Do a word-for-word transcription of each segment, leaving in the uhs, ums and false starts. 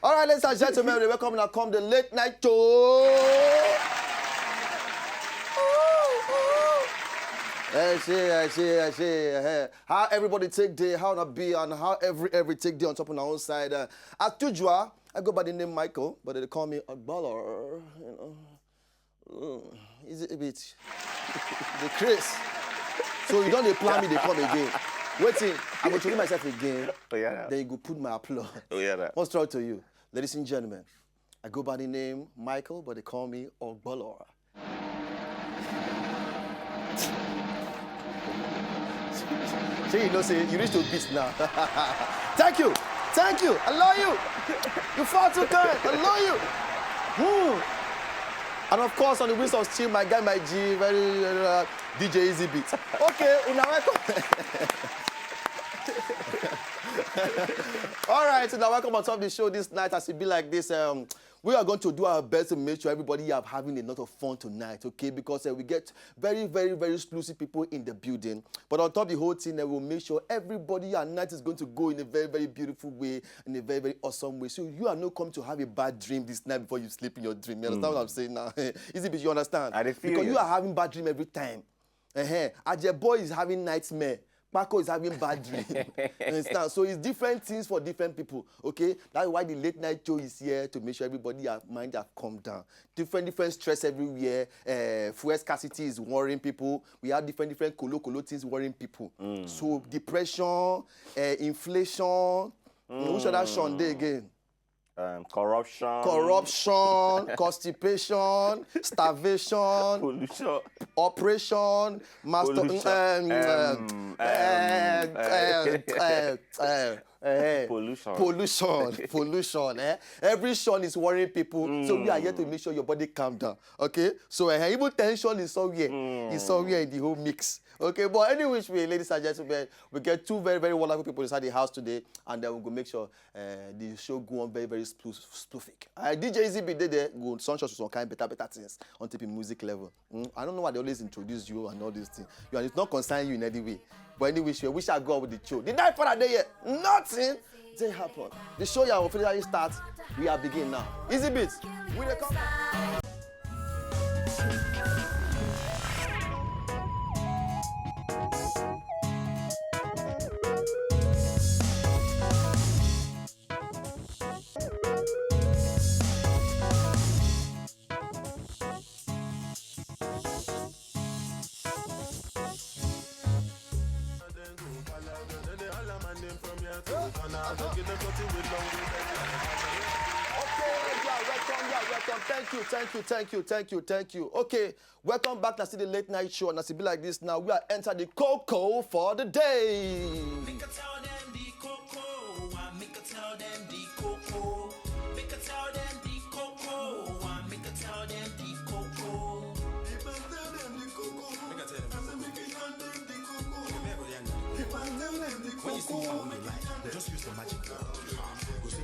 All right, ladies and gentlemen, we welcome now come the late night show. I see, I see, I see. Eh, how everybody take day, how na be, and how every every take day on top of our own side. Uh, as usual, I go by the name Michael, but they call me Ogbolo. You know, mm, easy a bit. The Chris. So you don't dey plan me, they come again. Waiting, I go introduce myself again. Oh, yeah. Then you go put my applause. Oh, yeah. What's wrong to you, ladies and gentlemen? I go by the name Michael, but they call me Ogbolo. Say you know, say you reach to beat now. Thank you, thank you, I love you. You far too kind, I love you. Hmm. And of course, on the wheels of steel, my guy, my G, very uh, D J Easy Beats. Okay, una welcome. All right, so now welcome on top of the show this night. As it be like this, um, we are going to do our best to make sure everybody are having a lot of fun tonight, okay? Because uh, we get very, very, very exclusive people in the building. But on top of the whole thing, uh, we'll make sure everybody and night is going to go in a very, very beautiful way, in a very, very awesome way. So you are not come to have a bad dream this night before you sleep in your dream. You understand what I'm saying now? Easy, but you understand? I dey feel Because you. You are having bad dream every time. Uh-huh. As your boy is having nightmare, Paco is having bad dream. You understand? So it's different things for different people. Okay, that's why the late night show is here to make sure everybody have mind have come down. Different, different stress everywhere. Uh, fuel scarcity is worrying people. We have different, different colo colo things worrying people. So depression, uh, inflation. Mm, which other shon dey again? Um, corruption. Corruption, constipation, starvation, Pollution. Operation, master. Pollution. Um, Um, uh, um, uh, uh, uh, uh, Pollution. Pollution, pollution. Eh? Every shon is worrying people. So we are here to make sure your body calm down. Okay? So uh, even tension is somewhere. It's somewhere in the whole mix. Okay, but any which way, ladies and gentlemen, we get two very, very wonderful people inside the house today, and then we go make sure uh, the show go on very, very splu- splufic. Uh, D J Easy B dey there, go sunshine to some kind better, better things on T P music level. Mm, I don't know why they always introduce you and all these things. You are, it's not concern you in any way. But anyway, we wish I go with the show. The night for that day here, nothing did happen. The show you are officially start. We are begin now. Easy Beats. We dey come. Okay, yeah, welcome, yeah, welcome. Thank you, thank you, thank you, thank you, thank you. Okay, welcome back. Now see the late night show. Now see be like this. Now we are enter the coco for the day. Make I tell them the coco, I make I tell them the coco. Make I tell them the coco, I make I tell them the coco. If I tell them the coco, make I tell them. I say make I tell them the coco. If I tell them the coco, when you see how you lie, just use the magic word. Go say,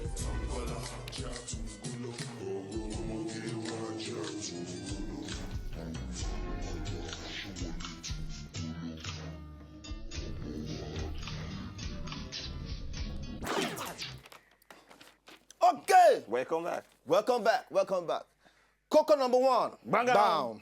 Okay. Welcome back. Welcome back. Welcome back. Coco number one. Bang, Down.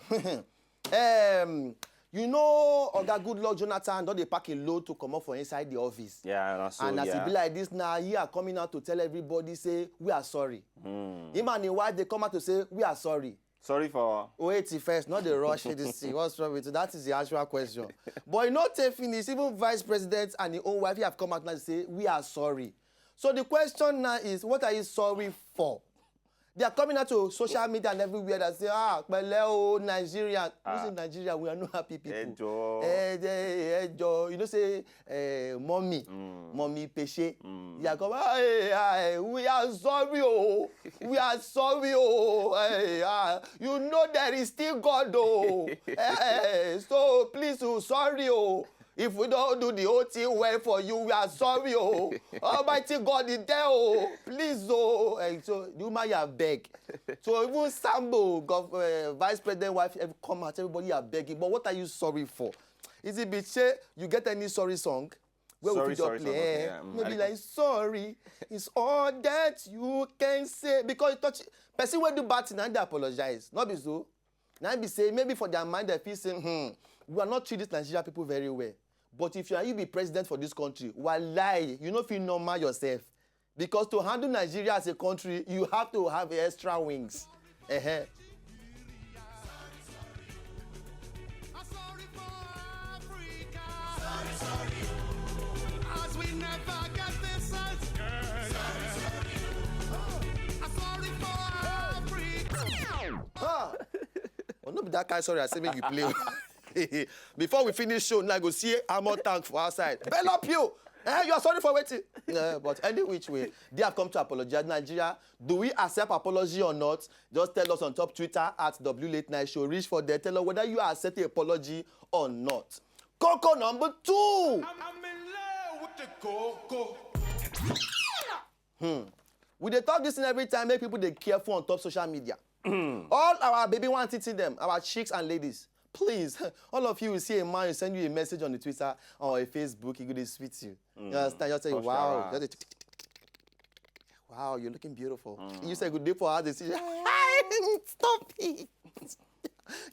Um, you know, Oga Good Luck Jonathan don dey pack a load to comot for inside the office. Yeah, and also, And as yeah. E be like this now, he are coming out to tell everybody say we are sorry. Him and his wife dey come out to say we are sorry. Sorry for. Wait first, not the rush this thing. What's wrong with you? That is the actual question. But you know, take finish. Even vice president and his own wife, he have come out now to say we are sorry. So the question now is, what are you sorry for? They are coming out to social media and everywhere that say, "Ah, pẹ̀lẹ́ o, Nigeria." Ah. Listen, Nigeria, we are not happy people. Ẹ jọ̀ọ́. Eh, eh, ẹ jọ̀ọ́. You know, say, eh, mommy, mm, mommy Peshe. Mm. They are coming, "Hey, hey, we are sorry, oh. We are sorry, oh. Hey, ah, you know there is still God, oh. Eh, so please, oh, sorry, oh. If we don't do the whole thing well for you, we are sorry, oh. Almighty God is there, oh. Please, oh." And so the woman, you beg. So even Sambo, gov-, uh, vice president wife, have come out, everybody are begging. But what are you sorry for? Is it be say you get any sorry song? Where we fit just play, eh? No be like, "Sorry, it's all that you can say." Because you touch person wey do bad thing, and they apologize. Not be so. Now be say maybe for their mind they feel say, "Hmm, we are not treat these Nigerian people very well." But if you are, you be president for this country, wallahi, you no fit normal yourself. Because to handle Nigeria as a country, you have to have extra wings. Uh-huh. Ah! Well, no be that kind sorry I say make you play. Before we finish show, now go see armor tank for outside. Bell up you. Eh, you are sorry for waiting. Eh, but any which way, they have come to apologize. Nigeria, do we accept apology or not? Just tell us on top Twitter at W Late Night Show. Reach for there. Tell us whether you accept the apology or not. Coco number two. I'm, I'm in love with the coco. Hmm. We dey talk this thing every time, make people dey careful on top social media. All our baby want to see them, our chicks and ladies. Please, all of you, you see a man, you send you a message on the Twitter or a Facebook, he go dey sweet you. You understand? You say, "Wow." Just dey, "Wow, you're looking beautiful." You say, "Good day for us." They say, "Stop it."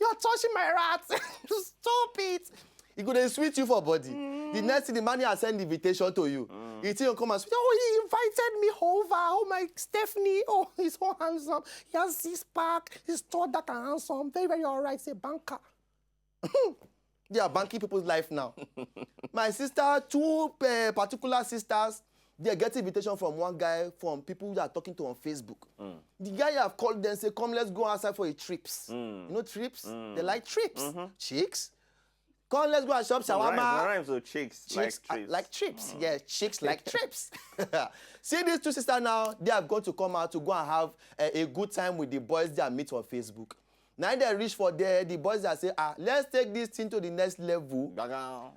"You're touching my rat." "Stop it." He go dey sweet you for body. The next thing, the man here send invitation to you. He think you come and say, "Oh, he invited me over. Oh, my Stephanie. Oh, he's so handsome. He has this pack. He's tall, dark, and handsome. Very, very all right. Say banker." They are banking people's life now. My sister, two, eh, particular sisters, they get invitation from one guy, from people they are talking to on Facebook. The guy have called them, say, "Come, let's go outside for a trips." You know trips? They like trips. Chicks. "Come, let's go and shop shawarma." Rhymes, rhymes with chicks, chicks, like, uh, trips. Like trips. Yeah, chicks like trips. See these two sisters now, they are going to come out to go and have a, a good time with the boys they meet on Facebook. Now they reach for there, the boys that say, "Ah, let's take this thing to the next level."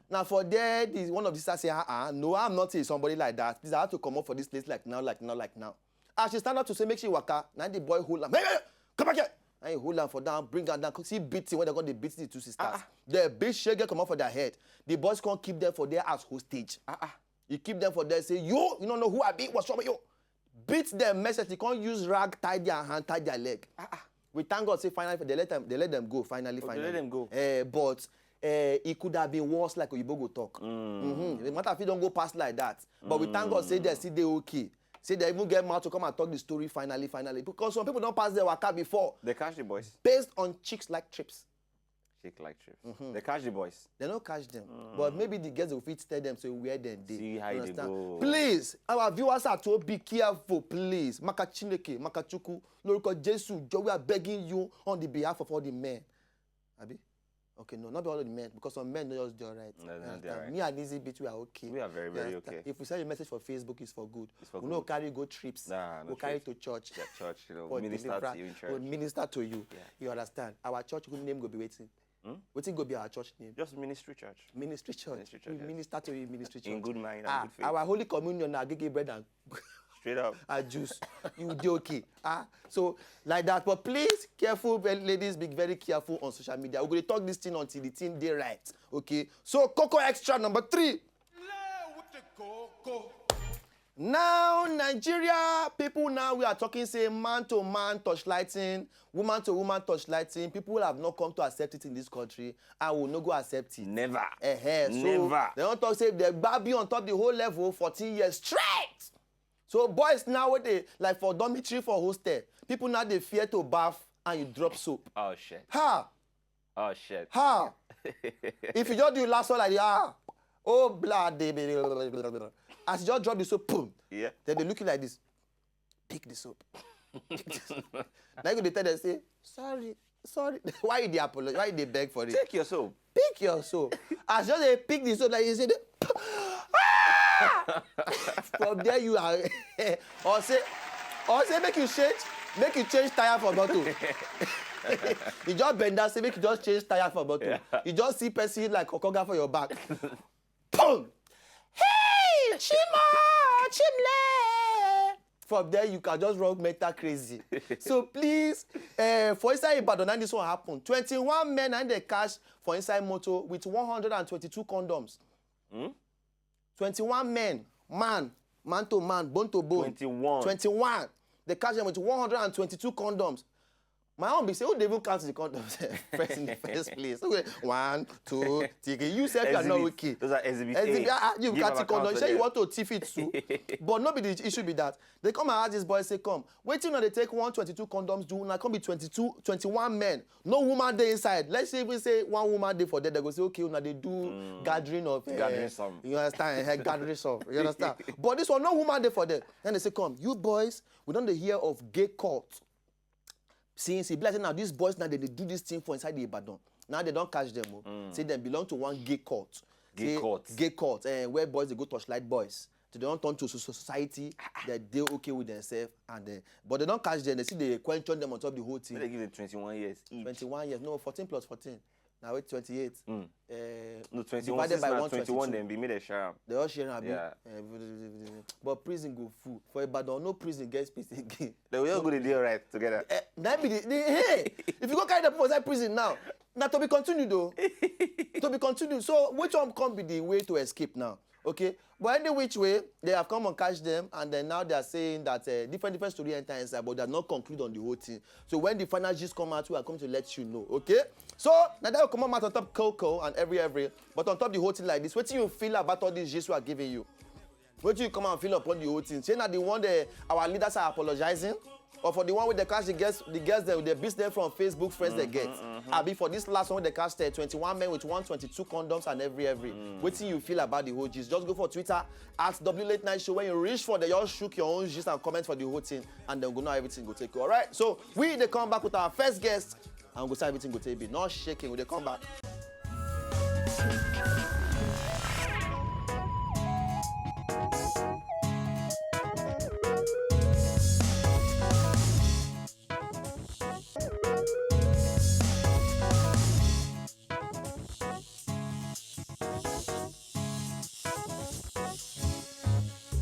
Now for there, the, one of the sisters say, "Ah, ah, no, I'm not a somebody like that. Please, I have to come up for this place like now, like now, like now." As she stand up to say, "Make she waka," now the boy hold am. "Hey, hey, come back here." And he hold am for down, bring am down. See beating when they go, they beat the two sisters. The beat shege come out for their head. The boys can't keep them for there as hostage. He keep them for there, say, "You, you don't know who I be, what's wrong with you?" Beat them mercilessly, can't use rag, tie their hand, tie their leg. We thank God, say finally, they let them, they let them go, finally, finally. They let them go. Eh, but, eh, it could have been worse, like Oyibo go talk. The matter if you don't go past like that. But we thank God, say they still dey okay. Say they even get mouth to come and talk the story finally, finally. Because some people don't pass their waka before. They catch the boys. Based on chicks like trips. Chick like trips. They catch the boys. They don't catch them. But maybe the girls will fit tell them, so where they dey. See how they go. Please, our viewers are to be careful, please. Maka Chineke, Maka Chuku, Lord Jesus, we are begging you on the behalf of all the men. Abi? Okay, no, not be all of the men, because some men know just dey alright. No, no, dey alright. Me and Easy Beat, we are okay. We are very, very okay. If we send a message for Facebook, it's for good. It's for good. We no carry go trips. Nah, no trips. We carry to church. Yeah, church, you know, minister to you in church. We minister to you. Yeah. You understand? Our church name go be wetin? Wetin go be our church name? Just Ministry Church. Ministry Church. Ministry Church. We minister to you in Ministry Church. In good mind and good faith. Our Holy Communion na agege bread and Straight up. And juice. You dey okay. Ah, so like that. But please, careful, ladies, be very careful on social media. We're going to talk this thing until the thing dey right. Okay. So Coco Extra number three. Now Nigeria people, now we are talking, say, man to man torchlighting, woman to woman torchlighting. People have not come to accept it in this country, and will not go accept it. Never. Never. So they don't talk, say, they baby on top the whole level fourteen years straight. So boys now, what they like for dormitory, for hostel, people now they fear to bath and you drop soap. Oh shit. Ha! Oh shit. Ha! If you just do last one like, ah, oh blood, they be, as you just drop the soap, boom. Yeah. Then they look you like this. Pick the soap. Now you go dey tell them say, "Sorry, sorry." Why you dey apologize? Why you dey beg for it? Take your soap. Pick your soap. As just dey pick the soap, like you say, dey, "Ah!" From there you are, or say, or say make you change, make you change tire for bottle. You just bend down, say make you just change tire for bottle. Yeah. You just see person like okoga for your back. Boom! Hey, Chima, Chimle. From there, you can just run mental crazy. So please, uh, for inside Ibadan, and this one happen. Twenty-one men and they catch for inside motor with one hundred and twenty-two condoms. Hmm? Twenty-one men, man, man to man, bone to bone. Twenty-one. Twenty-one. They catch them with one hundred and twenty-two condoms. My own be say, who dey even count the condoms first in the first place? Okay, one, two, three. You sef, you are not Exhibit. Okay. Those are exhibit Exhibit, A. ah, ah, you Give got am the condom. Account Say you there. Want to thief it too. But no be the issue be that. They come and ask this boy, say, "Come. Wetin una dey take one twenty-two condoms do? Una come be twenty-two, twenty-one men. No woman dey inside." Let's say even say one woman dey for there, they go say, "Okay, una dey do gathering of, eh, Gathering some. You understand? Eh, gathering some. You understand?" But this one, no woman dey for there. Then they say, "Come, you boys, we don dey hear of gay cult." Since e be like say now these boys now they dey do this thing for inside the Ibadan. Now they don catch them. Oh. Say dem belong to one gay cult. Gay Say cult. Gay cult, eh, where boys dey go torchlight boys. So they don turn to so- society. They dey okay with themselves and, eh, but they don catch them. They see they question them on top the whole They thing. Give them twenty-one years each. Twenty-one years, no, fourteen plus fourteen. Now wait, twenty-eight. Eh, No, twenty-one. divided Since by na one twenty-one, twenty-two. Then be made a share. They all share am, abi? Yeah. Eh, but prison go full. For Ibadan, no prison get space again. They will all go dey there right together. Eh, that be the, the hey. If you go carry the people inside prison now, now to be continued though. To be continued. So which one come be the way to escape now? Okay, but any which way, they have come and catch them, and then now they are saying that, uh, different different story enter inside, but they have not concluded on the whole thing. So when the final gist come out, we are coming to let you know. Okay, so now that will come out on top Coco and every every, but on top the whole thing like this, what do you feel about all these gist we are giving you? What do you come and feel upon the whole thing? Say now the one that our leaders are apologizing, or for the one with the catch the girls, the girls that they beat them from Facebook friends they get. I be for this last one they catch the twenty-one men with one twenty-two condoms and every every. What do you feel about the whole gist? Just go for Twitter at W Late Night Show. When you reach for the, just shook your own gist and comment for the whole thing, and then go know everything go take you. All right. So we they come back with our first guest, and go say everything go take be not shaking. We they come back.